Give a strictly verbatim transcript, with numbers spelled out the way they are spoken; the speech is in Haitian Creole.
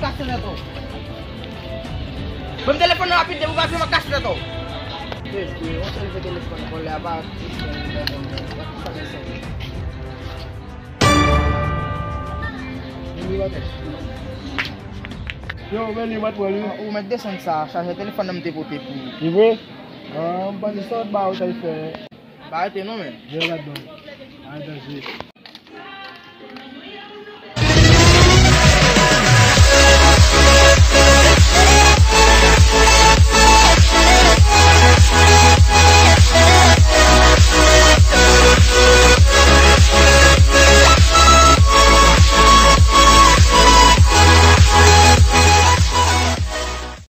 Kase tèt ou. Ban m telefòn nan rapid, depi w pa jwenn, m ap kase tèt ou. Mesye, yon sèl vye telefòn vòlè a pa. Yo, men li, m ap pran li. Ou mèt desann sa, chajè telefòn nan m te pote pou ou. Li vre? Ah, m panse sa w t ba yo t al fè. Pa rete non, men. Vye ladan. Pa rete.